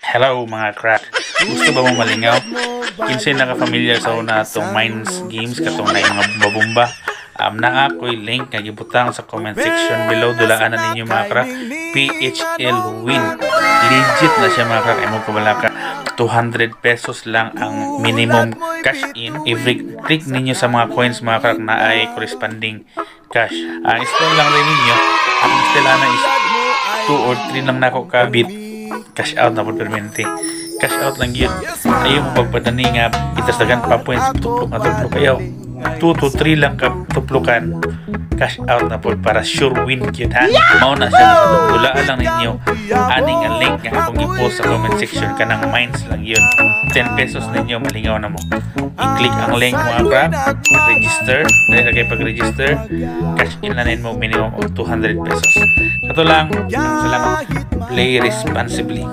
Hello, mga crack. Gusto ba mo malingaw? Kinsay naka-familiar sa una atong Mines Games, katong na mga babumba? Naa ko'y link nga gibutang sa comment section below. Dulaan na ninyo, mga crack. PHL Win. Legit na siya, mga crack. Imo kabalaka. 200 pesos lang ang minimum cash in. Every click ninyo sa mga coins, mga crack, na ay corresponding cash. Install lang rin ninyo. Ang install na is 2 or 3 lang nako ka bit, cash out na po permanente. Cash out lang yun. Ayaw mo pagpadani nga itas dagan pa points, tuplok na tuplok kayo. 2 to 3 lang ka tuplokan, cash out na po para sure win gyud, ha. Mao na siya. Dulaan lang ninyo aning ang link nga akong i-post sa comment section, kanang Mines lang yun. 10 pesos ninyo, malingaw na mo. I-click ang link, mga crack, register dahil kay pag-register, cash in na mo minimum of 200 pesos. Kato lang. Salamat. Play responsibly.